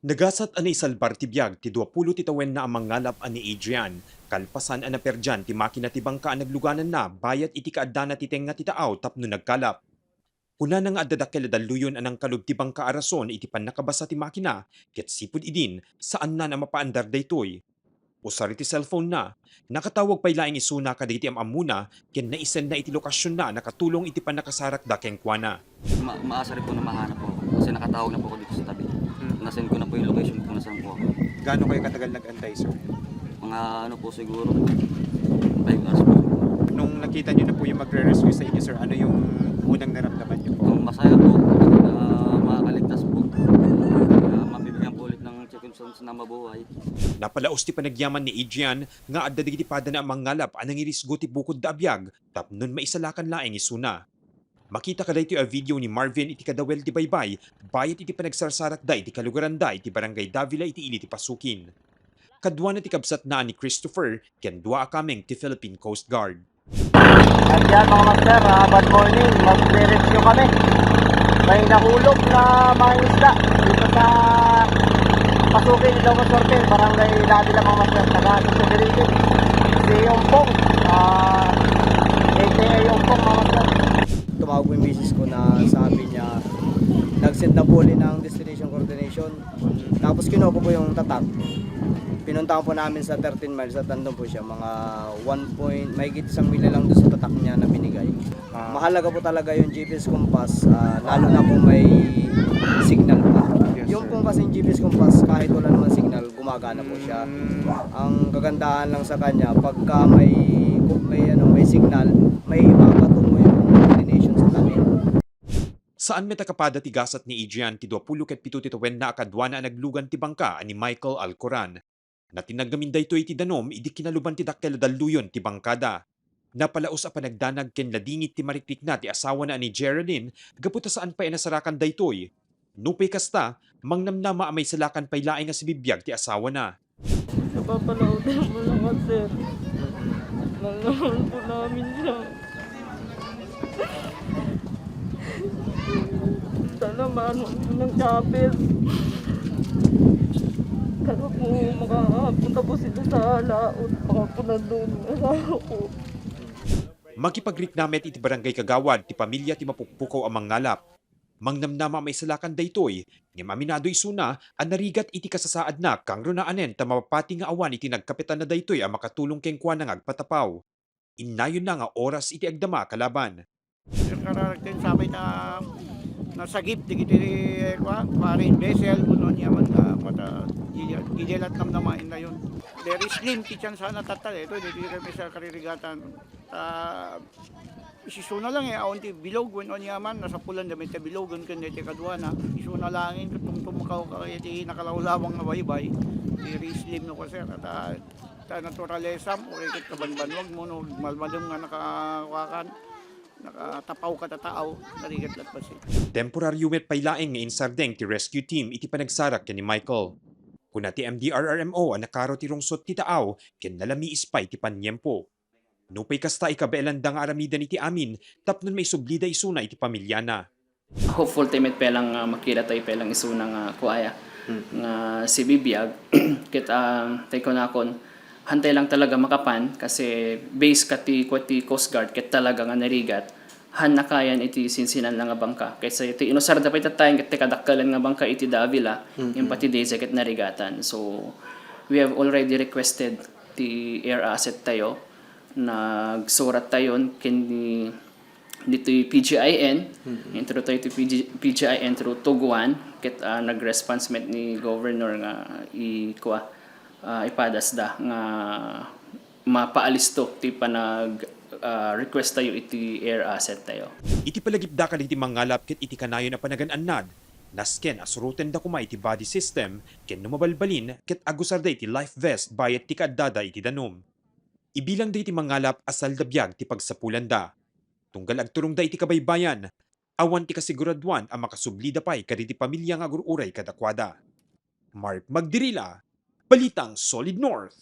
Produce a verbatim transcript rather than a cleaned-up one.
Nagasat a naisalbar ti biag ti duapulo ti tawenna a mangngalap a ni Adrian, kalpasan a naperdian ti makina ti bangka a naglugananna bayat iti kaaddana ti tengnga ti taaw tapno nagkalap. Kunana nga adda dakkel a dalluyon a nangkalub ti bangka a rason iti pannakabasa ti makina, ket sipud idin, saanna a mapaandar daytoy. Usar iti cellphone-na, nakatawag pay laeng isuna kadagiti am-ammona ken naisenna iti lokasionna a nakatulong iti pannakasarakda kenkuana. Ma-, maasar po na mahanap po ako kasi nakatawag na po ako dito sa tabi. Hmm. Nasend ko na po yung location kung nasaan po ako. Gaano kayo katagal nag-antay, sir? Mga ano po siguro, five hours po siguro. Nung nakita niyo na po yung magre-rescue sa inyo, sir, ano yung unang naramdaman niyo po? Ang masaya po, na makakaligtas po. Na mabibigyan po ulit ng circumstance na mabuhay. Napalaos ti panagyaman ni Adrian nga adda dagiti padana a mangngalap a nangirisgo ti bukodda a biag tapnon maisalakan laeng isuna. Makita kadaytoy a video ni Marvin iti kadawel ti baybay, bayat iti panagsarsarakda iti kalugaranda iti Barangay Davila iti ili ti Pasukin. Kaduana ti kabsatna a ni Christopher ken dua a kameng ti Philippine Coast Guard. At yan, mga master, ah, bad morning. Magre-rescue kami. May nahulog na mga isda dito sa Pasukin, Ilocos Norte, Barangay Davila, mga master. Taga Santa Benito. Si Ompong, ah, A K A Ompong, mga master. Tumawag po yung misis ko na sabi niya, nag-send na po ulit ng destination coordination. Tapos kinuha ko po yung tatak. Pinuntahan po namin sa thirteen miles at nandun po siya, mga one point, mahigit isang milya lang doon sa tatak niya na binigay. Ah. Mahalaga po talaga yung G P S compass, ah, lalo na kung may signal pa. Yes, yung sir. Pong kasing G P S compass, kahit wala naman signal, gumagana po siya. Mm. Ang kagandahan lang sa kanya, pagka may, may, ano, may signal, may ibabato mo yung coordination sa tabi. Saan met a kapada ti gasat ni Adrian ti duapulo ket pito ti tawenna a kaduana a naglugan ti bangka a ni Michael Alcoran. Natinag ngamin daytoy iti danum idi kinaluban ti dakkel a dalluyon ti bangkada. Napalaos a panagdanag ken ladingit ti marikrikna ti asawana a ni Geraldine gapu ta saan pay a nasarakan daytoy. Nupay kasta, mangnamnama a maisalakan pay laeng a sibibiag ti asawana. Napapalaotan mo naman, sir. Mahal naman po namin siya. Sana maano po ng chopper. Sana po makapunta po sila sa laot. Baka po nandun yung asawa ko. Makipagrikna met iti barangay kagawad ti pamilya ti mapukpukaw a mangngalap. Mangnamnama a maisalakan daytoy, ngem aminado isuna a narigat iti kasasaadna kangrunanen ta mapapati nga awan iti nagkapitanna daytoy a makatulong kenkuana nga agpatapaw. Innayonna nga oras iti agdama a kalaban. Sir, kararagten sabay ta nasagip dagiti, eh, kua, foreign vessel, kuno ania man nga, kua, ta, di, di, di latnamnama innayon. Very slim ti tsansa na tatta, eh, ito, di, di kami sa karirigatan. Ta, isisuna lang, eh, awan ti bilog, wenno ania man, nasapulan da met ti bilogen ken ti kaduana. Isuna langin, ket tumtumkaw ka, iti nakalawlawang nga baybay. Very slim no ka, sir. Ta, ta naturalesam, uri ket kabanbanwag mo, no, malmadem nga nakakuakan. Nakatapaw ka ta tao, narigat lat pasit. Temporario met pay laeng nga insardeng ti rescue team iti panagsarak ken ni Michael. Kuna ti M D R R M O a nakaro ti rungsot ti taaw ken nalamiis pay ti paniempo. Nupay kasta, ikabaelanda nga aramiden iti amin tapno maisublida isuna iti pamiliana. Hopeful tayo met pay lang, ah, makita tayo pay lang isuna nga kuaya, hmm, nga sibibiag. Ket, ah, tayo kunakon, hantay lang talaga makapan, kasi base ka ti, kua ti Coast Guard, ket talaga nga narigat, han nakayan iti sinsinan lang nga bangka. Kaysa iti inusarda pay tattayen, ket ti kadakkelan nga bangka iti Davila, mm-mm, yung pati Deza ket narigatan. So, we have already requested ti air asset tayo, nagsurat tayon ken ni ditoy P G I N, mm-mm, intro tayo ti P G, P G I N through Tuguan, ket, ah, nag-response met ni Governor nga i-, kua, ah, ipadasda nga mapaalisto ti panag, ah, request tayo iti air asset tayo. Iti palagipda kadagiti mangngalap ket iti kanayon a panagan-annad, nasken a surotenda koma iti buddy system ken no mabalbalin ket agusarda iti life vest bayat ti kaaddada iti danum. Ibilangda iti mangngalap a salda biag ti pagsapulanda. Tunggal agturongda iti kabaybayan, awan ti kasiguraduan a makasublida pay kadagiti pamilia nga agur-uray kadakuada. Mark Magdirila, Balitang Solid North.